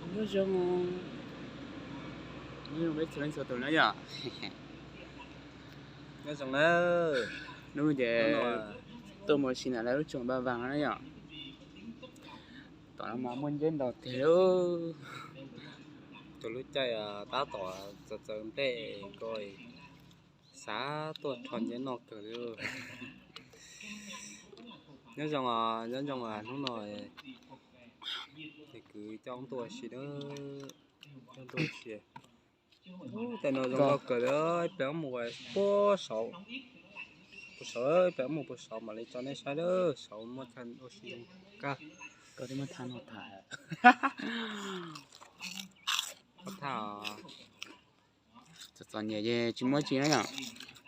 Nyob zoo, nyob zoo peb txhua leej txhua tus na yom. Nyob zoo na. Hnub no ces tuaj mus ua si ntawm lawv lub tsoom Npaj Vas no na yom. Tom no mas muaj nceb ntau tiag li. Tus lub caij tab tom txawv txawv nplej ko, xav tuaj rho nceb noj kawg li. Nyob zoo, nyob zoo, hnub no ces kwv coj tuaj ua si na, coj tuaj ua si. Tej no zoo nkauj kawg li, ib pliag mus puag saud, puag saud, ib pliag mus puag saud mam li tso nej saib lawm, saud muaj ua si kawg. Koj twb muab thaj no tham. Pob thaj, txom txom nyem ces tsis muaj tsi na yom.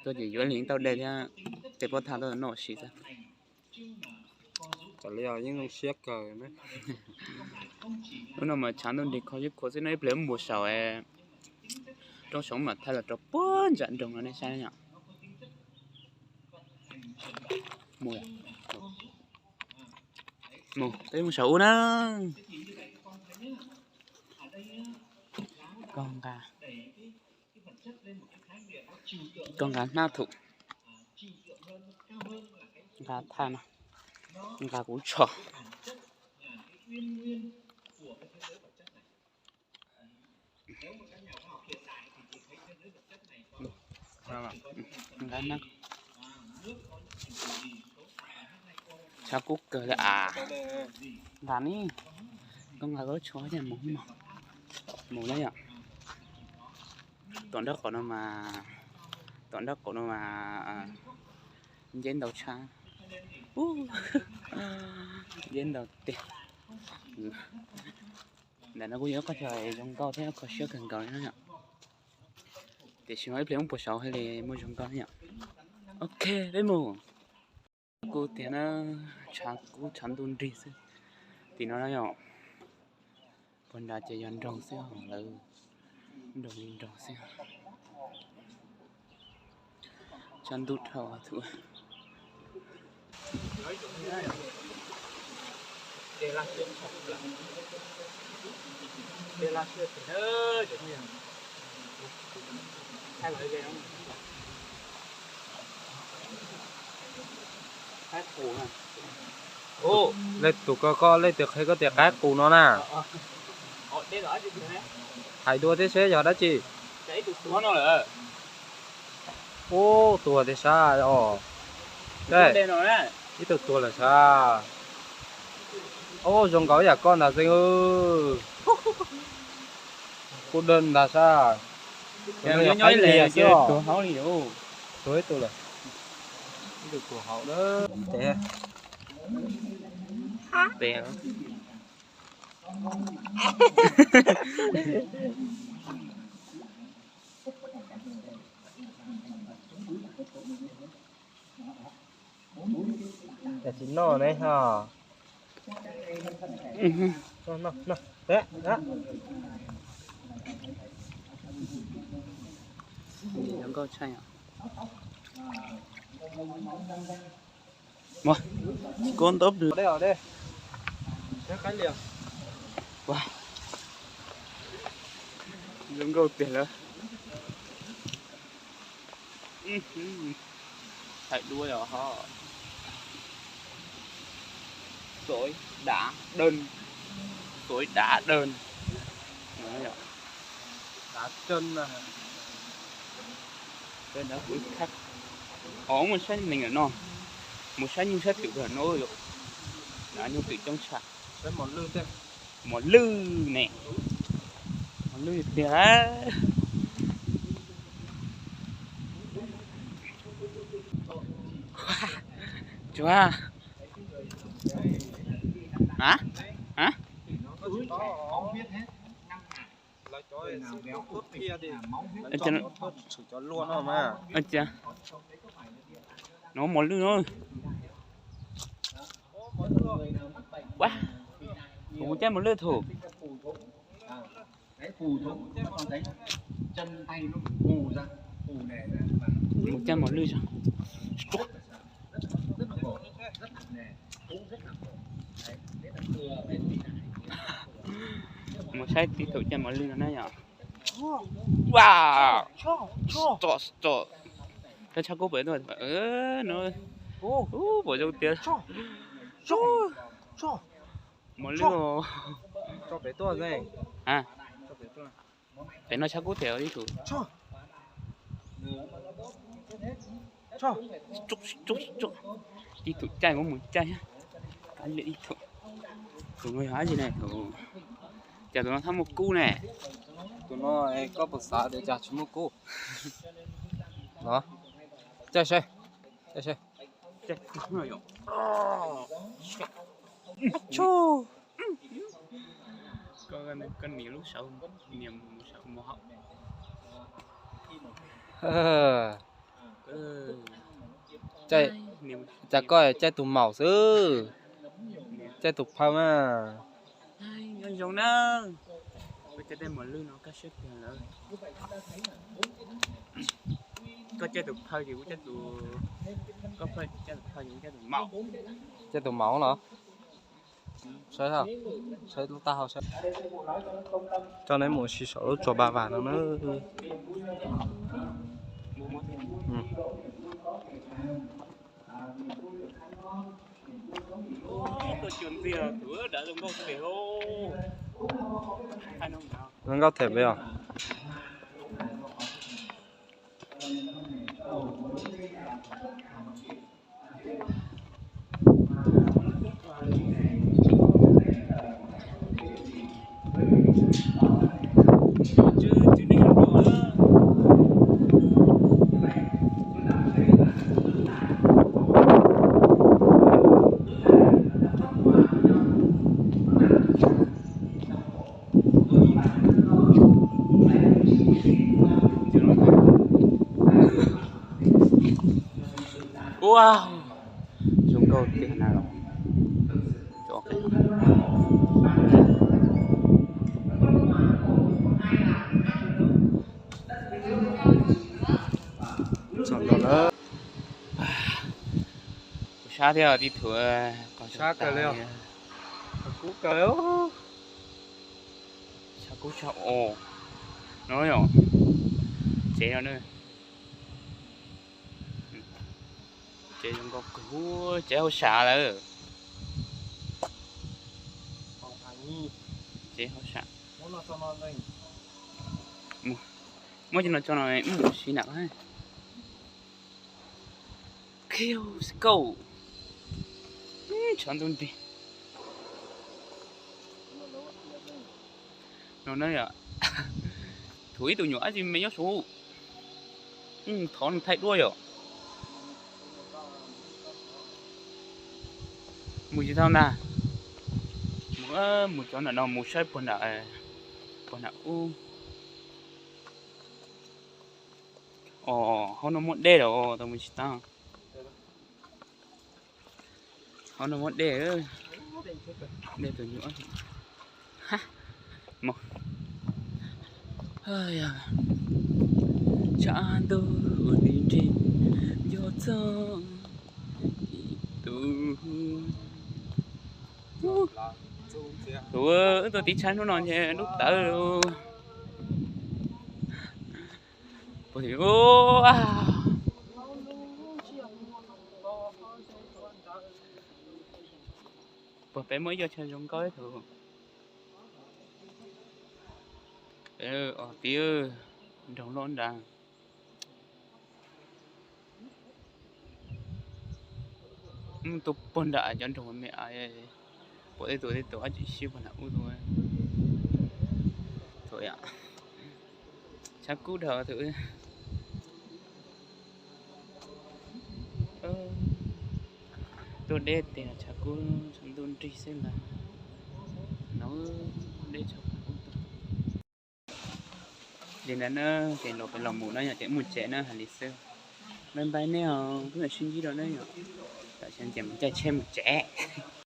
Tuaj ces yuav li tau dej thiab tej pob thaj tuaj noj ua si xwb. Tam li yeej zoo siab kawg. Lub no mas tshav ntuj nrig kho xwb, kho xwb no, ib pliag mus puag saud, rau saud mam thaij los rau puag nram nroog no nej saib yom. Mus, mus, peb mus saum ub na. Koj nqa, koj nqa hnab thum, nqa thaj no, nqa kuv tsho. Nqa na, tshav kub kawg li as. Nqa ni, koj nqa koj lub tsho thiaj mus, mus na yom. Tom nraub qaum no mas, tom nraub qaum no mas nceb ntau tshaj, nceb ntau tiag. Ntawm no kuj yog ib qhov chaw zoo nkauj thiab kho siab kawg nkaus li na yom. Tiam sis mas ib pliag mus puag saud hais li muaj zoo nkauj na yom. Ok, peb mus. Kub tiag na, tshav kub tshav ntuj nrig xwb. Tim no na yom, puag nrad ces yog nroog xwb, lawv nroog li nroog xwb. Tshav ntuj dhau thuv. Leej twg, koj, koj leej twg qhia koj tias qaib qus no na? Hais dua thiab seb yog dab tsi. Ub, tuag tiag sab os. Ib tug tuag lawm sab. Ub, zoo nkaus yam koj ntag Xeeb. Kuj dawb ntag sab. Tuag ib tug lawm. Ib tug tuag hauv na. Cas tsis noj ne ho. Zoo nkauj tshaj. Ua, tsis kub ntau. Ua, zoo nkauj tiag lawm. Hais dua yog ho, sỏi đá đơn, sỏi đá đơn. Đá đơn. Ho mus saib neeg lawm no, mus saib nyuj saib twm lawm no yom. Nyuj twm coob tshaj. Mos lwj ne, mos lwj tiag. Tsuag, hả, hả, no mos lwj no. Ua, kuv cab mos lwj thum. Mus cab mos lwj zog. Mus saib tib thaum caij mos lwj no na yom. Wow, tso, tso. Koj tshaj kub puas tuaj no? Puas zoo tiag. Mos lwj. Pem no tshaj kub tiag tib tug. Tib tug caij muab mus caij. Ib tug, tus no yog dab tsi ne? Tus, cas tus no txhob muaj kub ne? Tus no koj puas xav tias cas tsis muaj kub? Caij saib, caij saib. Koj nias lub saum, nias mus saum mos haum. Cas koj caij tus maum xwb, caij tus phaw mas. Nyob zoo na, koj caij tej mos lwj no kaj siab tiag lawm. Koj caij tus phaw ces kuv caij tus, koj caij tus phaw ces kuv caij tus maum. Caij tus maum los. Saib, saib lub taub hau saib. Coj neb mus ua si saum lub tsua ba vas no na. Zoo nkauj them peb os. Ua, zoo nkauj tiag na los. Txog nkaus lawm. Kuv sab thiab tib tug, sab kawg li. Kub kawg. Tshaj kub tshaj os. No yom, tsev no na. Tsev zoo nkauj kawg, tsev hauj sam lawm. Tsev hauj sam. Muab cov no tso no, mus ua si nram. Qhiu, kauj, tshav ntuj nrig. No na yom, thuam ib tug nyuam dab tsi me nyob saud. Thov nws thaij duab yom. Mus tsis tau ntag. Mus, mus cov nram no mus saib puag nram, puag nram ub. Os, hauv no muaj dej lawm, tau mus tsis tau. Hauv no muaj dej, dej tus nyuam. Tshav ntuj ua nws nrig, nco txog tus, tus wb tuaj tiv tshaib hnub no ntshe lub tawv. Puag tim ub, puag pem muaj ib co chaw zoo nkauj ib tug. Os, tib nroog loj nrad. Mus tuaj puag nram cov nroog me, pom tej tus, tej tus dab tsi sib puag nram ub tuaj. Thaum yom, tshav kub dhau thaum. Tuaj deb tiag, tshav kub tshav ntuj nrig xwb ntag. No deb tshav kub tuaj. Li ntawd na, ces los pem los mus no yom, ces mus tsev na, hais li xwb. Bye bye nej os, kuv mam sib ntsib dua na yom. Tam sim no ces mus caij tsheb mus tsev.